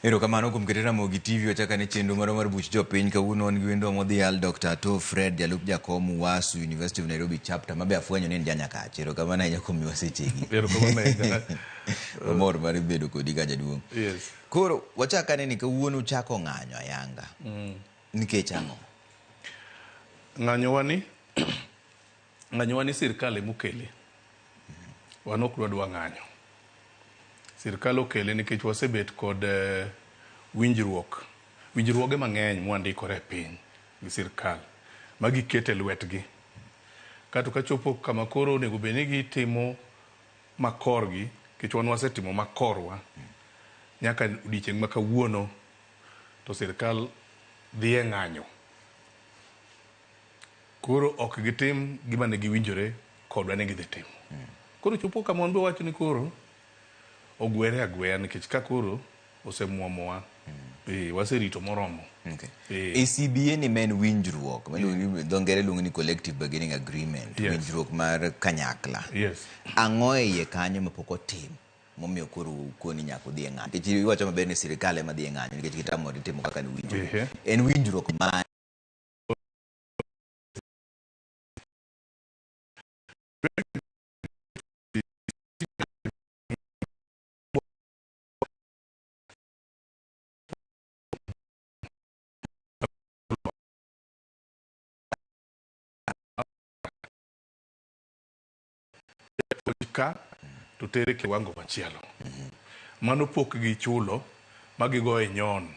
Erokamano kuom kete Ramogi TV wachakane chenro marwa mar buch jopiny kawuono wan gi wendwa modhial Dr. Ato Fred jalup jakom UASU University of Nairobi chapter mabe afwenyo ni en janyakach. Erokamano ahinya kuom miwa sechegi. Erokamano ahinya. Wamor mar bedo kodi ka jaduong'. Yes. Koro wachakane ni kawuono uchako ng'anyo ayanga. Nikech ang'o? Ng'anyowa ni ng'anyowa ni sirkal emokele. Wan ok dwa ng'anyo. Sirkal okele nikech wasebet kod winjruok, winjruoge mang'eny mwandikore e piny gi sirkal ma giketo e lwetgi. Kato kachopo kama koro onego bed ni gitimo makorgi, nikech wan wasetimo makorwa nyaka odiochieng' ma kawuono to sirkal dhi e ng'anyo. Koro ok gitim gima ne giwinjore kodwa ni gidhi timo. Koro chopo kama wan be wawacho ni koro ogwere agweya nikech ka koro osemuomowa. Waserito moromo. Okay. ACBA ni ma en winjruok dho ngere luongo ni collective bargaining agreement. Yes. Winjruok mar kanyakla. Yes. Ang'o e iye kanyo mapok otim momiyo koro ukoni nyaka udhi e ng'anyo? Nikech iwacho maber ni sirikal ema dhi e ng'anyo nikech gitamore timo kaka ne winjore. En winjruok mane? Ka to tere kiwango machielo. Mano pok gichulo ma gigoye nyon.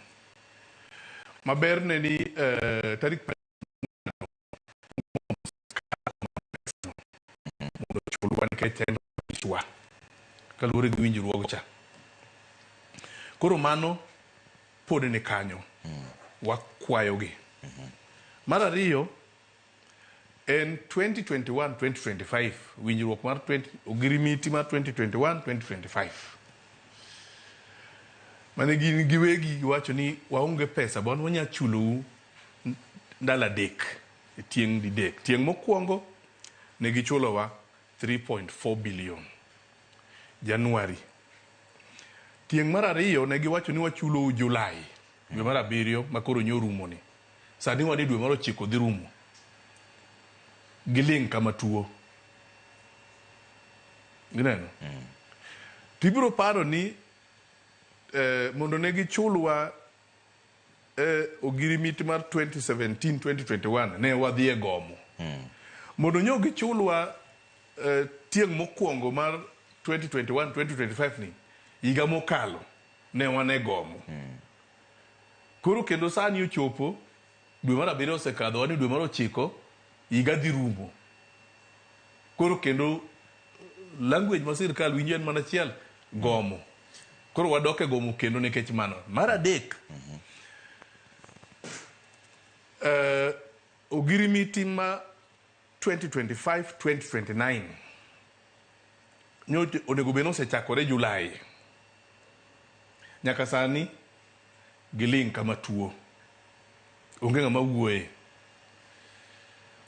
Maber ne ni tarik mondo ochulwa nikech en richwa kaluwore gi winjruog cha. Koro mano pod ni kanyo. Wakwayogi. Mar ariyo en 2021-2025 winjruok mar 20 ogirimiti mar 2021-2025 mane gin giwegi giwacho ni waonge pesa but wanya chulou ndalo adek e tieng' didek. Tieng' mokwongo ne gichulowa 3.4 billion January. Tieng' mar ariyo ne giwacho ni wachulou July dwe mar abiriyo ma koro nyorumo ni. Sani wan e dwe mar ochiko dhi rumo. Giling' kama tuo. Gineno? To ibiro paro ni mondo ne gichulwa ogirimiti mar 2017-2021 ne wadhi e gomo. Mondo nyo gichulwa tieng' mokwongo mar 2021-2025 ni higa mokalo ne wan e gomo. Koro kendo sani ochopo dwe mar abiriyo osekadho wan e dwe mar ochiko higa dhi rumo. Koro kendo language ma sirkal winjo en mana achiel gomo. Koro wadok e gomo kendo nikech mano. Mar adek, ogirimiti ma 2025-2029 nyocha onego bed ni osechakore Julai. Nyaka sani giling' kama tuo. Onge ng'ama wuoye.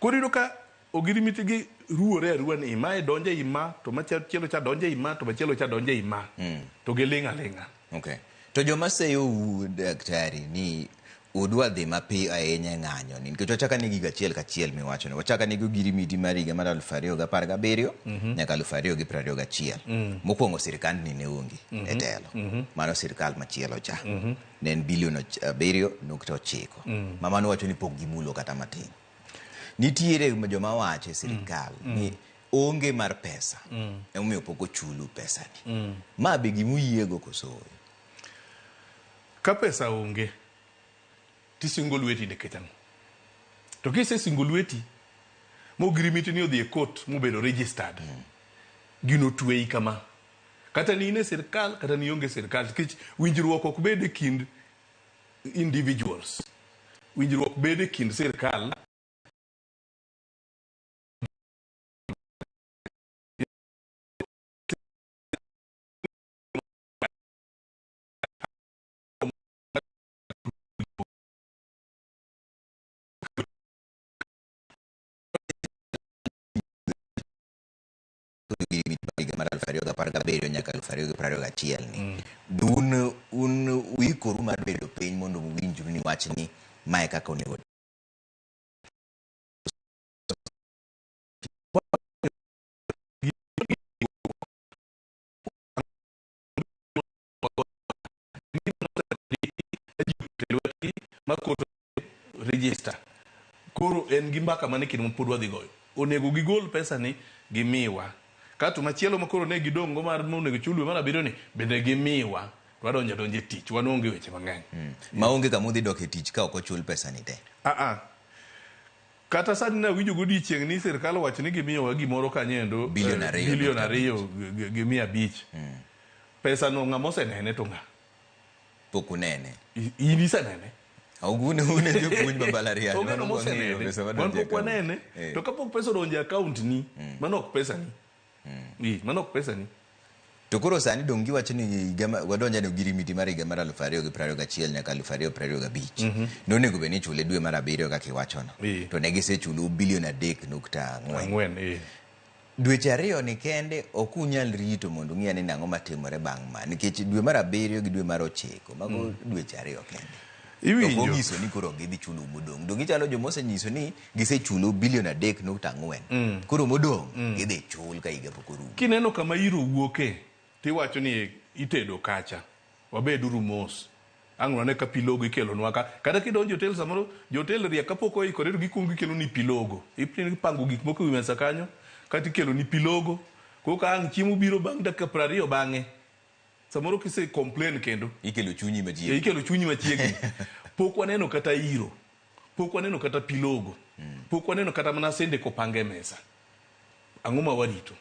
Koro iyudo ka ogirimiti gi ruwore aruwa ni mae donjo ei ma to machielo cha donjo ei ma to machielo cha donjo ei ma. To giling' aling'a. Okay. To joma seyou daktari ni udwa dhi mapiyo ahinya e ng'anyo ni nikech wachak ane gigo achiel kachiel miwacho ni wachak ane gi ogirimiti mar higa mar 2017 nyaka 2021. Mokwongo sirkandni ne onge e telo. Mano sirkal machielo cha. Ne en bilion 7.9. Ma mano wacho ni pok gimulo kata matin. Nitiere joma wacho e sirkal ni onge mar pesa emomiyo pok ochulu pesani. Ma be gimuyiego koso ooyo? Ka pesa onge tisingo lweti nikech ang'o? To kisesingo lweti mogirimiti ni odhi e court mobedo registered, gino tweyi kama. Kata ni in e sirkal kata ni ionge e sirkal nikech winjruok ok bed e kind individuals. Winjruok bedo e kind sirkal higa mar 2017. 2017 nyaka 2021 ni. Un uikoru mar bedo piny mondo uwinjru ni wach ni mae kaka onego. Makoto register koro en gi mbaka mane kind pod wadhi goyo onego gigol pesa ni gimiwa kato machielo ma koro ne gidong' go mar monego chul dwe mar abiriyo ni bende gimiwa to wadonjo adonja e tich wan onge weche mang'eny. Maonge kama udhi dok e tich ka ok ochul pesa ni te. Ah, kata sani nawinjo godiechieng' ni sirikal owacho ni gimiyowa gimoro kanyo Bilion 2 bilion nukta 2.500. Pesa no ng'ama osenene to ng'a? Pok unene. In isenene? Ok une jopuonj ma mbalariany. Onge Mano ng'ama wang'eyo osenene. pesa Wan madonjo e pok account. wanene. To kapok pesa odonjo e account ni, mano ok pesa ni. Mano ok pesa ni. To koro sani dong' giwacho ni wadonjo e ogirimiti mar higa mar 2021 nyaka 2025. Nonego bed ni ichule dwe mar abiriyo kaka iwachono. To ne gisechulo bilion 3.4. Ang'wen. Dweche ariyo ni kende ok unyal rito mondo ung'i ane nang'o matimore bang' ma nikech dwe mar abiriyo gi dwe mar ochiko mago dweche ariyo kende. Iwinjo. Ok onyiso ni koro gidhi chulo modong'. Dong' gichalo joma osenyiso ni gisechulo bilion 3.4. Koro modong' gidhi chul ka higa pok orumo. Kineno kama iro wuoke, tiwacho ni itedo kacha. Wabeduru mos. Ang' wane ka pilogo ikelonwa ka. Kata kidonjo e hotel samoro, jo hotel riek kapok oikore to gikwongo gikeloni pilogo. Ipango gik moko e wi mesa kanyo, kata ikeloni pilogo. Koka ang' chiemo biro bang' dakika 20 bang'e. Samoro kise complain kendo. Ikelo chunyi machiegni. Ikelo chunyi machiegni. Pok waneno kata iro. Pok waneno kata pilogo. Pok waneno kata mana sende kopang e mesa. Ang'o ma warito?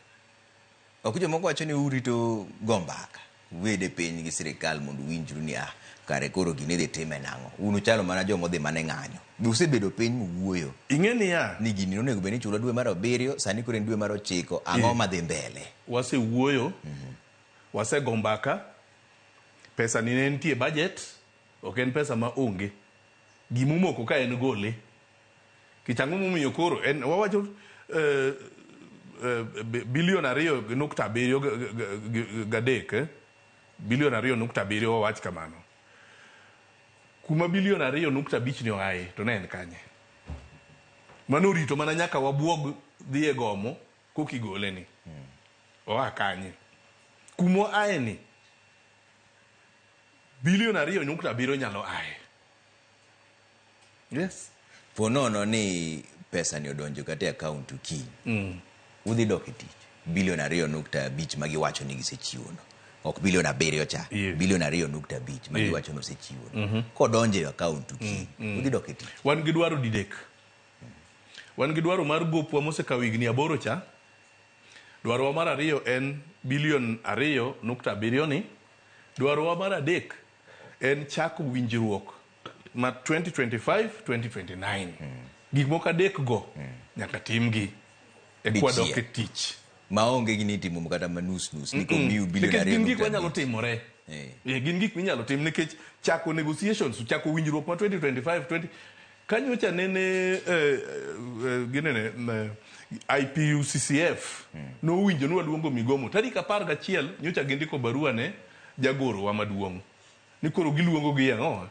Ok jomoko wacho ni urito go mbaka. Ubed piny gi sirikal mondo uwinjru ni kare koro gini idhi time nang'o. Un uchalo mana joma odhi mana e ng'anyo. Be usebedo piny muwuoyo. Ing'e niya. Ni gini onego bed ni ichulo dwe mar abiriyo, sani koro en dwe mar ochiko, ang'o madhi mbele? Wasewuoyo. Wasego mbaka. Pesa ni ne nitie budget, ok en pesa ma onge. Gimomoko ka en gole. Kech ang'o momiyo koro en wawacho bilion 2.7 gadek, bilion 2.7 wawach kamano. Kuma bilion 2.5 ni oaye to ne en kanye? Mano orito mana nyaka wabuog dhi e gomo kokigole ni. Oa kanye? Kuma oaye ni bilion 2.7 nyalo aye. Yes. Po nono ni pesa ni odonjo kata e account kiny. Udhi dok e tich. Bilion 2.5 magiwacho ni gisechiwono. Ok bilion 7 cha. Bilion 2.5 magiwacho ni osechiwono. Kodonjo e account kiny, udhi dok e tich. Wan gi dwaro didek. Wan gi dwaro mar gopwa mosekawo higni 8 cha. Dwarowa mar ariyo en bilion 2.7 ni. Dwarowa mar adek en chako winjruok ma 2025-2029. Gik moko adek go nyaka timgi e Dichiel. kwadok e tich. Maonge gini itimo kata ma nus nus ni komiu bilion Nikech ariyo gin gik nukta manyalo abich. timore. Gin gik minyalo tim nikech chako negotiations, chako winjruok ma 2025 20 kanyocha nene ginene IPUCCF nowinjo ni waluongo migomo tarik 11 nyocha gindiko barua ne jagoro wa maduong' ni koro giluongo gi ang'o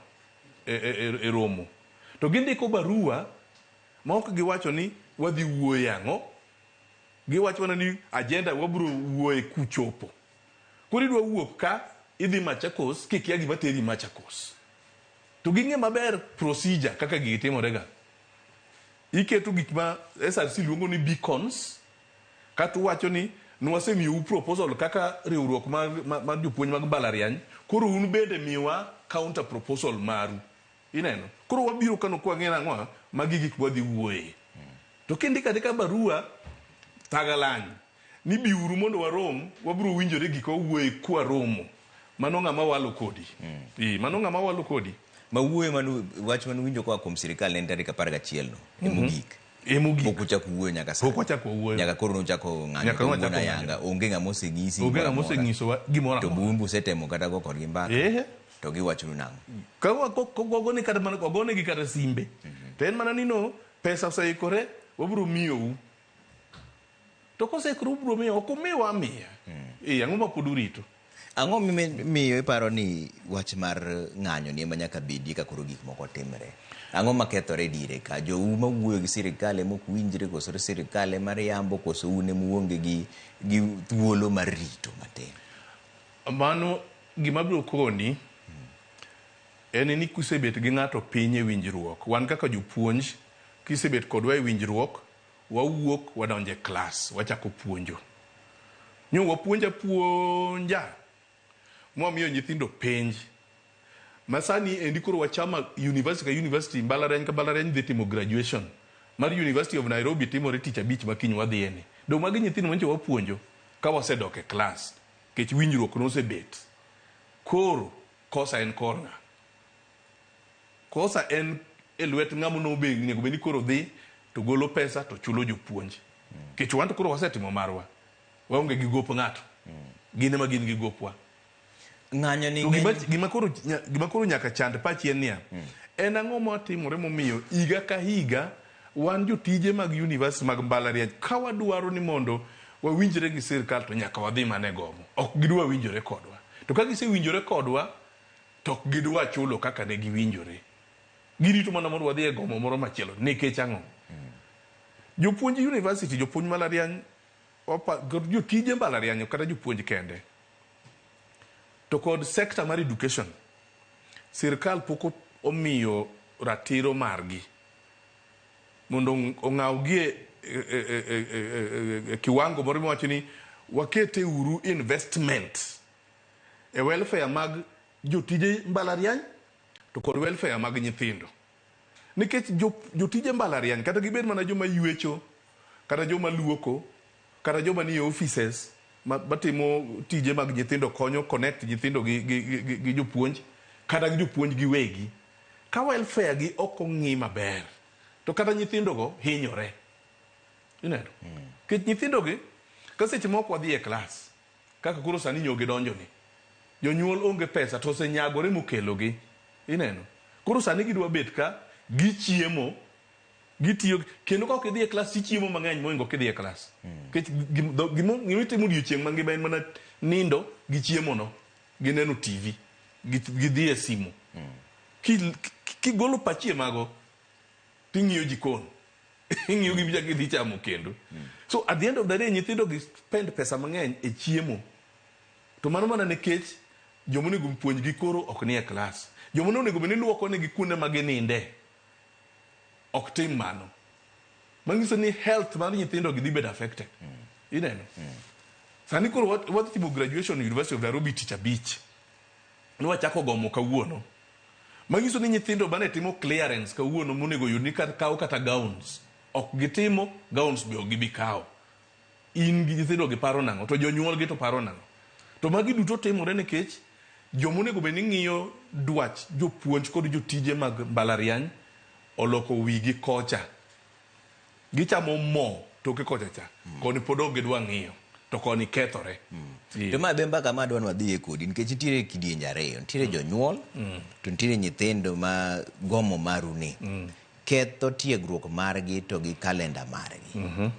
e romo to gindiko barua ma ok giwacho ni wadhi wuoye ang'o, giwacho mana ni agenda wabiro wuoye kuchopo. Koro idwa wuok ka idhi Machakos kikia gima teri Machakos. To ging'e maber procedure kaka gigi timore ga. Iketo gik ma SRC luongo ni beacons, kata uwacho ni nwasemiyou proposal kaka riwruok mar jopuonj mag mbalariany, koro un bende miwa counter proposal maru. Ineno? Koro wabiro kano kwa ng'e nang'o magi gik mwadhi wuoye. To kindiko andika barua tagalany ni biuru mondo warom, wabiro winjore gik wawuoye kwaromo. Mano ng'ama walo kodi. Mano ng'ama walo kodi. Ma wuoyo manu wach manu winjo koa kuom sirikal ne en tarik 11 no, emogik. Emogik. Pok uchako wuoyo nyaka sani. Pok wachako wuoyo. Nyaka koro nuchako ng'anyo Nyaka kawuono nwachako ng'anyo. ayanga. Onge ng'ama oseng'isi Onge gimoro ng'ama amora. osenyisowa gimoro To amora. bumbu usetemo kata go kodgi mbaka. To giwachonu nang'o? Ka wagone kata mana wagonegi kata simbe. To en mana ni no pesa oseikore wabiro miyou. To koseikore ubiro miyo ok umiwa amiya. Eh, ang'o ma pod urito? Ang'o mimiyo iparo ni wach mar ng'anyo ni ema nyaka bedie ka koro gik moko timre? Ang'o makethore e diere ka? Jou mawuoyo gi sirikal ema ok winjre koso sirikal ema riambo koso un ema uonge gi thuolo mar rito matin? Mano gima abiro koni en ni kisebet gi ng'ato piny e winjruok, wan kaka jopuonj, kisebet kodwa e winjruok, wawuok wadonjo e klas, wachako puonjo. Nyo wapuonja puonja mwamiyo nyithindo penj. Masani endi koro wachama university ka university, mbalariany ka mbalariany dhi timo graduation. Mar University of Nairobi timore tich abich ma kiny wadhiye ni. Dong magi nyithindo manyocha wapuonjo ka wasedok e klas, nikech winjruok nosebet. Koro kosa en kor ng'a? Kosa en e lwet ng'ama onego bed ni koro dhi to golo pesa to chulo jopuonj. Nikech wan to koro wasetimo marwa. Waonge gi gop ng'ato. Gin ema gin gi gopwa. Ng'anyo ni To gima koro nyaka chand pachi en niya, en ang'o matimore momiyo higa ka higa wan jotije mag university mag mbalariany ka wadwaro ni mondo wawinjre gi sirkal to nyaka wadhi mana e gomo. Ok gidwa winjore kodwa. To ka gisewinjore kodwa to ok gidwa chulo kaka ne giwinjore. Girito mana mondo wadhi e gomo moro machielo. Nikech ang'o? Jopuonj university, jopuonj mbalariany, jotije mbalariany kata jopuonj kende. To kod sector mar education, sirkal pok omiyo ratiro margi mondo ong'awgi e kiwango moro miwacho ni wakete uru investment e welfare mag jotije mbalariany to kod welfare mag nyithindo. Nikech jotije mbalariany kata gibed mana joma ywecho, kata joma luoko, kata joma nie offices matimo tije mag nyithindo konyo connect nyithindo gi jopuonj kata gi jopuonj giwegi. Ka welfare gi ok ong'i maber, to kata nyithindo go hinyore. Ineno? Nikech nyithindo gi, ka seche moko wadhi e klas, kaka koro sani nyo gidonjo ni, jonyuol onge pesa to osenyagore mokelogi. Ineno? Koro sani gidwa bet ka gichiemo, gitiyo, kendo ka ok idhi e klas tichiemo mang'eny mohingo kidhi e klas. Nikech gima itimo odiochieng' mangima en mana nindo gi chiemo no, gi neno TV, gi dhi e simu. Kigolo pachi e mago, ting'iyo jikon. Ing'iyo gima ichako idhi chamo kendo. So at the end of the day, nyithindo gi spend pesa mang'eny e chiemo. To mano mana nikech joma onego puonjgi koro ok ni e klas. Joma onego bed ni luoko negi kuonde ma gininde ok tim mano. Manyiso ni health mar nyithindo gi dhi bedo affected. Ineno? Sani koro wadhi timo graduation University of Nairobi tich abich. Ne wachako gomo kawuono. Manyiso ni nyithindo mane timo clearance kawuono monego yud ni kawo kata gowns. Ok gitimo, gowns be ok gibi kawo. In gi nyithindo gi paro nang'o? To jonyuol gi to paro nang'o? To magi duto timore nikech joma onego bed ni ng'iyo dwach jopuonj kod jotije mag mbalariany oloko wigi kocha. Gichamo mo toke kocha cha. Koni pod ok gidwa ng'iyo. To koni kethore. To ma be mbaka ma adwa ni wadhiye kodi nikech nitiere kidienje ariyo. Nitiere jonyuol to nitiere nyithindo ma gomo maru ni. Ketho tiegruok margi to gi kalenda margi.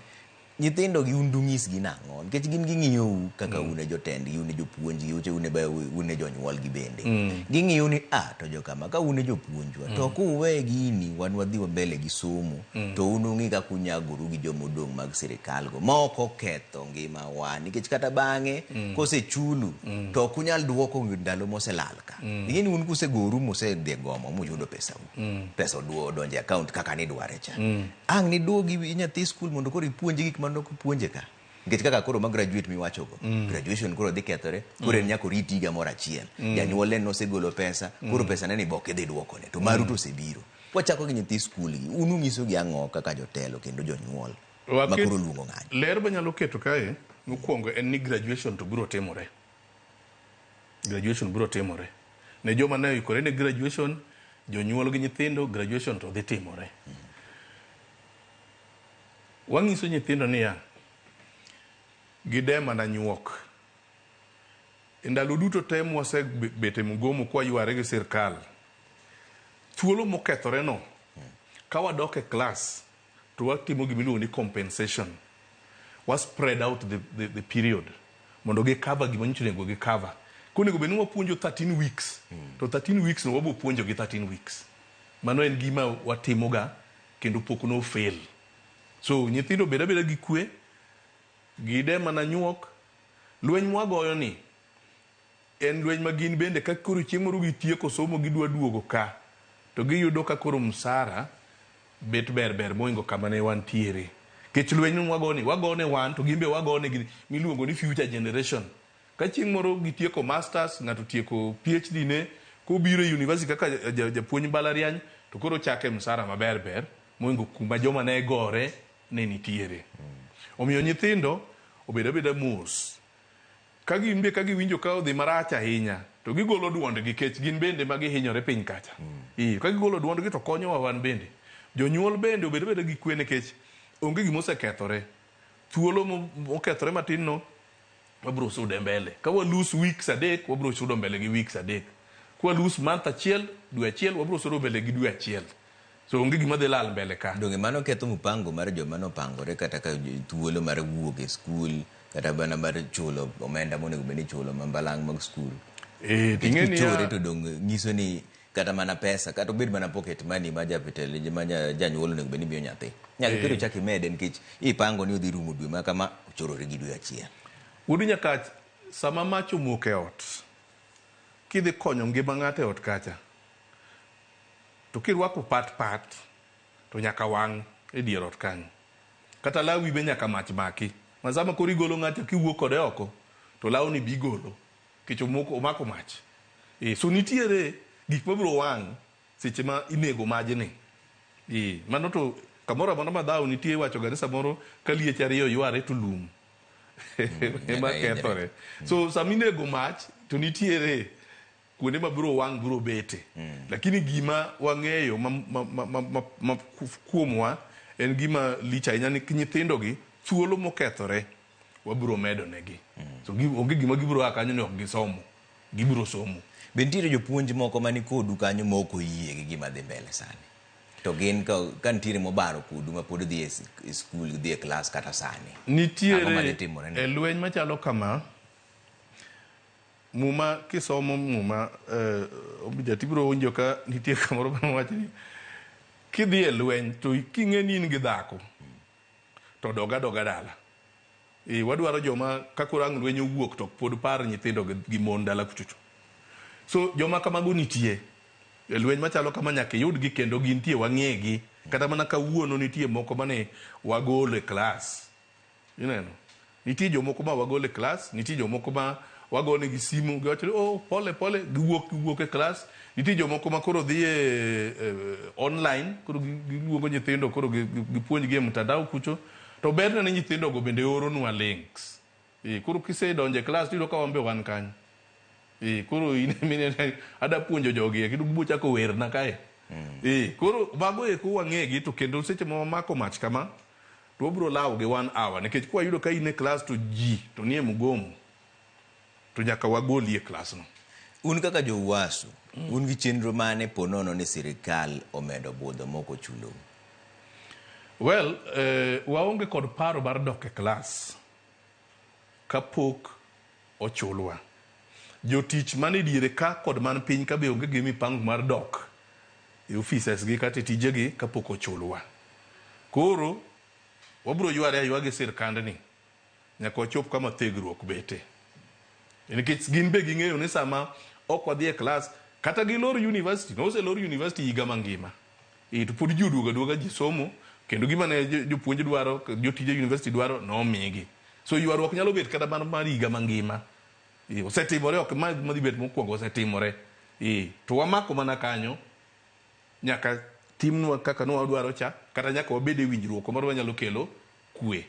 Nyithindo gi un dung'isgi nang'o? Nikech gin ging'iyou kaka un e jotendgi, un e jopuonjgi, un e jonyuolgi bende. Ging'iyo ni to jokama ka un e jopuonjwa to kuwe gini wan wadhi mbele gi somo to un ung'i kaka unyagoru gi jomodong' mag sirikal go ma ok oketho ngimawa nikech kata bang'e kosechulu to ok unyal duoko ndalo moselal ka. Ing'e ni un kusegoru musedhi e gomo muyudo pesau. Pesa odonjo e account kaka nidware cha. Ang' niduogi nyathi skul mondo koro ipuonje gik mane ok opuonje ka. Nikech kaka koro ma graduate miwachogo, graduation koro dhi kethore, koro en nyaka orit higa moro achiel. Janyuolne nosegolo pesa, koro pesa ne ni be ok idhi duokone, to maru to osebiro. Wachako gi nyithi skul gi, un ung'isogi ang'o kaka jotelo kendo jonyuol ma koro luongo ng'anyo? Ler manyalo keto kae, mokwongo en ni graduation to biro timore. Graduation biro timore. Ne joma ne oikore ne graduation, jonyuol gi nyithindo, graduation to dhi timore. Wang'iso nyithindo niya, gide mana nyuok. E ndalo duto te mwasebet e mgomo kwa yware gi sirkal, thuolo mokethore no, ka wadok e klas, to watimo gima iluongo ni compensation. Wa spread out the period. Mondo gi cover gima nyocha onego gi cover. Konego bed ni wapuonjo 13 weeks, to 13 weeks no wabo puonjo gi 13 weeks. Mano en gima watimoga kendo pok no fail. So nyithindo bed abeda gi kwe, gide mana nyuok. Lweny mwagoyo ni en lweny ma gin bende ka koro chieng' moro gitieko somo gidwa duogo ka, to giyudo ka koro msara bet ber ber mohingo kama ne wantiere. Nikech lweny mwago ni, wagone wan to gin be wagone gi miluongo ni future generation. Ka chieng' moro gitieko masters, ng'ato otieko PhD ne, kobiro e university kaka japuonj mbalariany, to koro ochake msara maber ber mohingo kuma joma ne gore ne nitiere. Omiyo nyithindo obed abeda mos. Ka gin be ka giwinjo ka odhi marach ahinya, to gigolo duondgi nikech gin bende ma gihinyore piny kacha. Ka gigolo duondgi to konyowa wan bende. Jonyuol bende obed abeda gi kwe nikech onge gima osekethore. Thuolo mokethore matin no, wabiro sude mbele. Ka wa lose weeks 3, wabiro sudo mbele gi weeks 3. Ka wa lose month achiel, dwe achiel, wabiro sudo mbele gi dwe achiel. So onge gima dhi lal mbele ka. Donge mano ketho mpango mar joma nopangore kata ka thuolo mar wuok e skul, kata mana mar chulo omenda monego bed ni ichulo ma mbalang' mag skul. Ting'e niya Kichore to dong nyiso ni kata mana pesa, kata obed mana pocket money ma japitelo, ma janyuol onego bed ni miyo nyathi. Nyaka koro chak imede nikech ipango ni odhi rumo dwe ma kama, ochorore gi dwe achiel. Wuod Nyakach, sama mach omok e ot, kidhi konyo ngima ng'ato e ot kacha, to kirwako pat pat, to nyaka wang' e dier ot kanyo. Kata lawi be nyaka mach maki. Ma sama koro igolo ng'ato kiwuok kode oko, to lawni bi igolo, nikech omako mach. So nitiere gik mabiro wang' seche ma inego majni. Mano to kamoro amora ma dhawo nitie iwacho ga ni samoro ka liech ariyo yware to lum ema kethore. So sama inego mach to nitiere kuonde ma biro wang' biro bete. Lakini gima wang'eyo ma kuomwa en gima lich ahinya ni nyithindogi thuolo mokethore wabiro medo negi. So onge gima gibiro a kanyo ni ok gisomo. Gibiro somo. Be nitiere jopuonj moko mani kodu kanyo ma ok oyie gi gima dhi mbele sani? To gin ka nitiere mobaro kodu ma pod dhi e skul, dhi e klas kata sani. Nitiere Ang'o madhi timore ne? e lweny machalo kama, Muma, kisomo Muma, Obija, tibiro winjo ka nitie kamoro ma wacho ni kidhi e lweny to king'e ni in gi dhako to dog adoga dala. Wadwaro joma ka koro ang' lweny owuok to pod par nyithindo gi mon dala kuchocho. So joma kamago nitie e lweny machalo kama nyaka iyudgi kendo gintie wang'egi. Kata mana kawuono nitie moko mane wagolo e klas. Ineno? Nitie jomoko ma wagolo e klas, nitie jomoko ma wagonegi simu, giwacho ni, oh, pole pole, giwuok e klas. Nitie jomoko ma koro dhi e online, koro giluongo nyithindo, koro gipuonjgi e mtandao kucho. To berne ni nyithindogo bende oronwa links. Koro kisedonjo e klas, tiyudo ka wan be wan kanyo. Koro in minene, ada puonjo jogi, kendo gibo chako werna kae. Koro mago eko wang'egi, to kendo seche ma wamako mach kama, to wabiro lawo gi 1 hour, nikech kwayudo ka in e klas to ji to nie mgomo, to nyaka wagoli e klas no. Un kaka jo UASU, un gi chenro mane po nono ni sirikal omedo budho mok ochulou? Waonge kod paro mar dok e klas kapok ochulwa. Jotich man e diere ka kod man piny ka be onge gi mipango mar dok e offices gi kata e tijegi kapok ochulwa. Koro wabiro yware aywa gi sirkandni nyaka wachop kama thegruok bete. Nikech gin be ging'eyo ni sama ok wadhi e klas, kata gilor university, noselor university higa mangima. To pod ji oduogo aduoga, ji somo, kendo gima ne jopuonj dwaro, jotije university dwaro, nomigi. So ywaruok nyalo bet kata mana mar higa mangima. Osetimore, ok ma madhi bet mokwongo, osetimore. To wamako mana kanyo, nyaka timnwa kaka ne wadwaro cha, kata nyaka wabed e winjruok moro manyalo kelo kwe.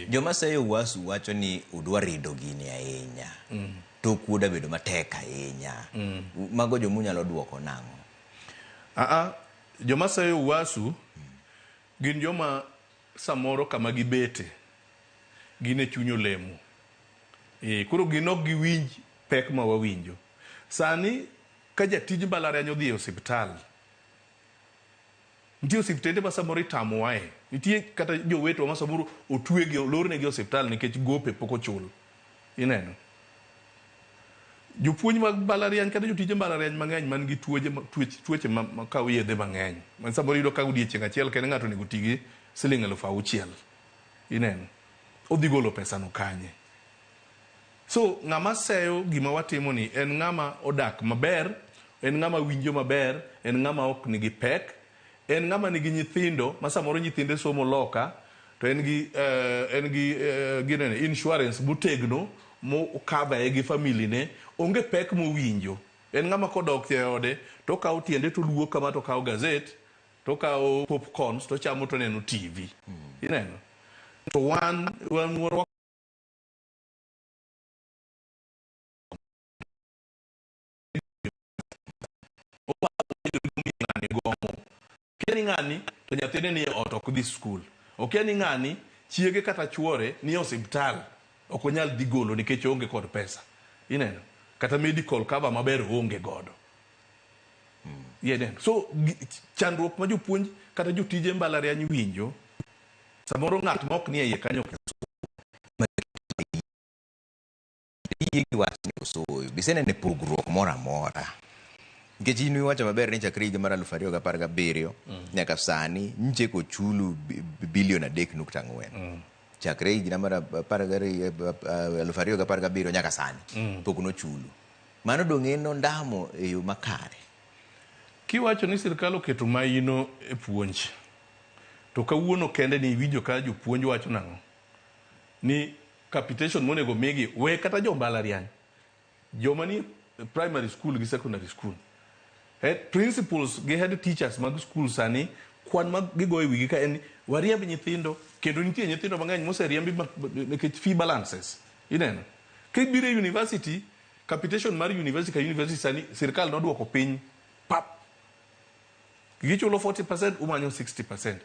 Joma seyo UASU wacho ni udwa rido gini ahinya. To kuoda bedo matek ahinya. Mago joma unyalo duoko nang'o? Joma seyo UASU gin joma samoro kama gibete gin e chuny olemo. Koro gin ok giwinj pek ma wawinjo. Sani ka jatij mbalariany odhi e osiptal, nitie osiptende ma samoro itamowae. Nitie kata jowetwa ma samoro otwegi, olornegi e osiptal nikech gope pok ochul. Ineno? Jopuonj mag mbalariany kata jotije mbalariany mang'eny man gi tuoche ma kawo yedhe mang'eny. Ma samoro iyudo ka odiechieng' achiel kende ng'ato onego oti gi siling 6,000. Ineno? Odhi golo pesano kanye? So ng'ama seyo gima watimo ni en ng'ama odak maber, en ng'ama winjo maber, en ng'ama ok nigi pek, en ng'ama nigi nyithindo ma samoro nyithinde somo loka to en gi ginene insurance motegno mo cover gi family ne, onge pek mowinjo. En ng'ama kodok e ode to okawo tiende to luo kama to okawo gazet to okawo popcorns to chamo to neno TV. Ineno? To wan warwako ng'ani gomo. Okia ni ng'ani to nyathine ni e ot ok dhi skul. Okia ni ng'ani chiege kata chuore ni e osiptal ok onyal dhi golo nikech oonge kod pesa. Ineno? Kata medical cover maber oonge godo. Ineno? So chandruok ma jopuonj kata jotije mbalariany winjo, samoro ng'at ma ok ni e iye kanyo ok yie gi wachni koso ooyo? Be iseneno pogruok moro amora? Nikech in iwacho maber ni chakre higa mar 2017 nyaka sani nyiche kochulu bilion 3.4. Chakre higa mar 2017 nyaka sani pok nochulu. Mano dong' en ondamo e yo makare. Kiwacho ni sirkal oketo maino e puonj, to kawuono kende ni iwinjo ka jopuonj wacho nang'o? Ni capitation monego migi we kata jo mbalariany, joma ni primary school gi secondary school, head principals gi head teachers mag school sani kwan ma gigoyo e wigi ka en wariemb nyithindo, kendo nitie nyithindo mang'eny moseriembi nikech fee balances. Ineno? Kibiro e university, capitation mar university ka university sani sirkal noduoko piny pap. Gichulo 40%, umanyo 60%.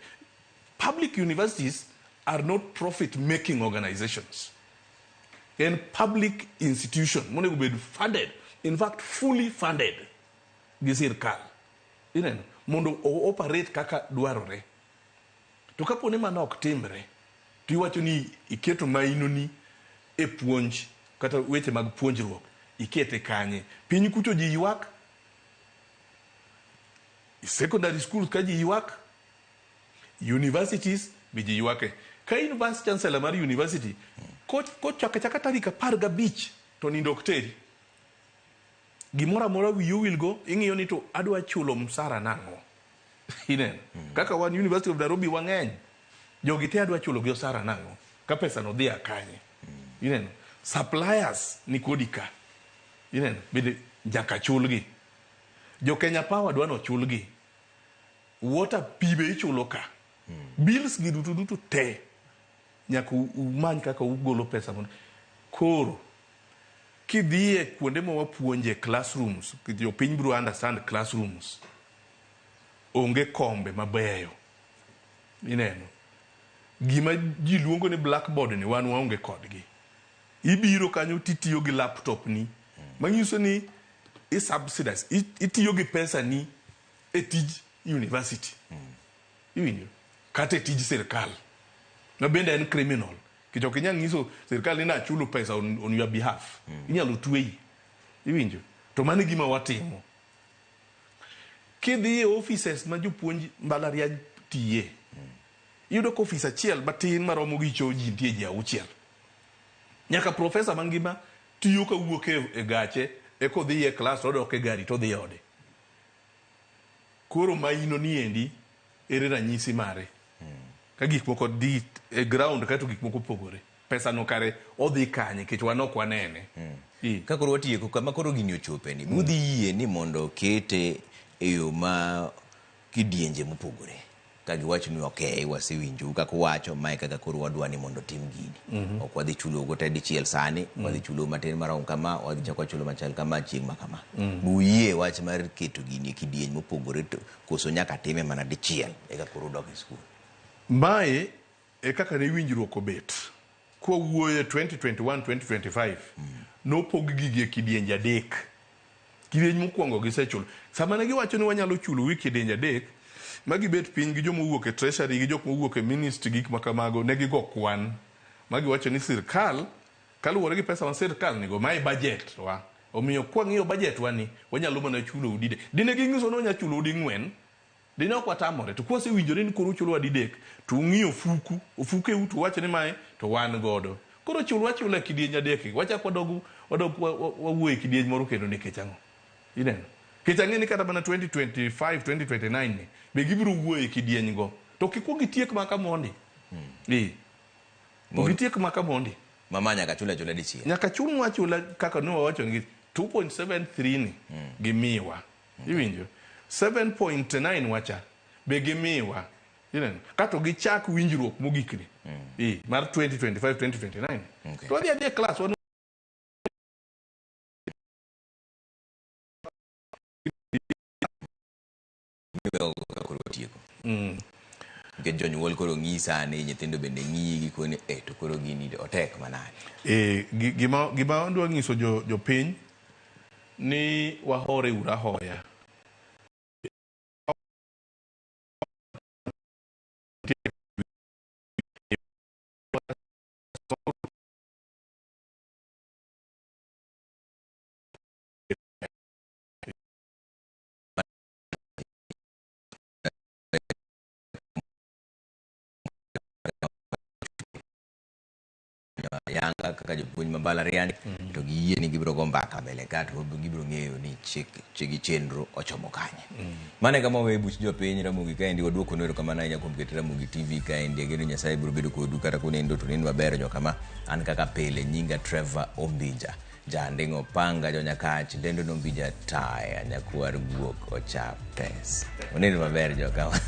Public universities are not profit-making organizations. En public institution monego bed funded, in fact fully funded gi sirkal. Ineno? Mondo o operate kaka dwarore. To kapo ni mano ok timre, to iwacho ni iketo mainoni e puonj kata weche mag puonjruok, ikete kanye? Piny kucho ji ywak, secondary schools ka ji ywak, universities be ji ywake. Ka in vice chancellor mar university, kochako achaka tarik 15 to nindo ok teri. Gimoro amora wiyi owil go, ing'iyo ni to adwa chulo msara nang'o? Ineno? Kaka wan University of Nairobi wang'eny, jogi te adwa chulo gi osara nang'o? Ka pesa no dhi a kanye? Ineno? Suppliers ni kodi ka. Ineno? Bende nyaka chulgi. Jo Kenya Power dwa nochulgi. Water pi be ichulo ka. Bills gi duto duto te nyaka umany kaka ugolo pesa mondo. Koro kidhiye kuonde ma wapuonje classrooms, jopiny biro understand classrooms, onge kombe mabeyo. Ineno? Gima ji luongo ni blackboard ni wan waonge kodgi. Ibiro kanyo titiyo gi laptop ni. Manyiso ni i subsidize, itiyo gi pesa ni e tij university. Iwinjo? Kata e tij sirkal. Ma bende en criminal. Nikech ok inyal nyiso sirkal ni nachulo pesa on your behalf. Inyalo tweyi. Iwinjo? To mano e gima watimo. Kidhi e offices ma jopuonj mbalariany tiye, iyudo ka ofis achiel matin maromo gi cho ji nitie ji 6. Nyaka profesa mangima tiyo kawuok e gache eka odhi e klas to odok e gari to odhi ode. Koro maino niendi ere ranyisi mare? Ka gik moko dhi e ground kae to gik moko opogore. Pesa no kare odhi kanye nikech wan ok wanene. Ka koro watieko kama koro gini ochope ni, budhi yie ni mondo kete e yo ma kidienje mopogore. Ka giwacho ni okay, wasewinjou kaka uwacho, mae kaka koro wadwa ni mondo tim gini. Ok wadhi chulo go te dichiel sani, wadhi chulo matin marom kama, wadhi chako chulo machal kama chieng' ma kama. Buyie wach mar keto gini e kidieny mopogore to koso nyaka time mana dichiel eka koro udok e skul. Mae e kaka ne winjruok obet. Kwawuoyo 2021-2025, nopog gigi e kidienje 3. Kidieny mokwongo gisechulo. Sama ne giwacho ni wanyalo chulo e kidienje 3, ma gibet piny gi joma owuok e treasury gi jok mowuok e ministry gik ma kamago, ne gigo kwan. Ma giwacho ni sirkal Kaluwore gi pesa ma sirkal nigo, mae budget wa. Omiyo kwang'iyo budget wa ni, wanyalo mana chulo didek. Dine ging'iso ni wanyalo chulo ding'wen, dine ok watamore. To kwasewinjore ni koro uchulowa didek, to ung'iyo ofuku, ofukeu to uwacho ni mae to wan godo. Koro chulwa achula e kidieny adek gi, wachak wadog wadog wawuo e kidieny moro kendo nikech ang'o? Ineno? Nikech ang'e ni kata mana 2025, 2029 ni, be gibiro wuoyo e kidieny go. To kikuong itiek maka mondi. Eh. Ok itiek maka mondi. Mama nyaka chul achula dichiel. Nyaka chulnwa achula kaka ne wawacho ni 2.73 ni gimiwa. Iwinjo? 7.9 wacha be gimiwa. Ineno? Kato gichak winjruok mogik ni. Eh, mar 2025 2029. Okay. To wadhi adhiya e class wan koro tieko. Nikech jonyuol koro ng'iyi sani, nyithindo bende ng'iyi gikoni, eh to koro gini otek manade. Eh, gima gima adwa nyiso jo jopiny ni wahore uru ahoya. Yanga kaka jopuonj ma mbalariany to giyie ni gibiro go mbaka mbele ka to gibiro ng'eyo ni chik gi chenro ochomo kanye. Mano e kama waweyo buch jopiny Ramogi kaendi waduokonu erokamano ahinya kuom keto Ramogi TV kaendi ageno Nyasaye biro bedo kodu kata kunindo to unind maber jokama an kaka pile nyinga Trevor Ombija Janding' opanga jonyakach dendo nombija taya nyakwar guok ocha pes. Unind maber jokama.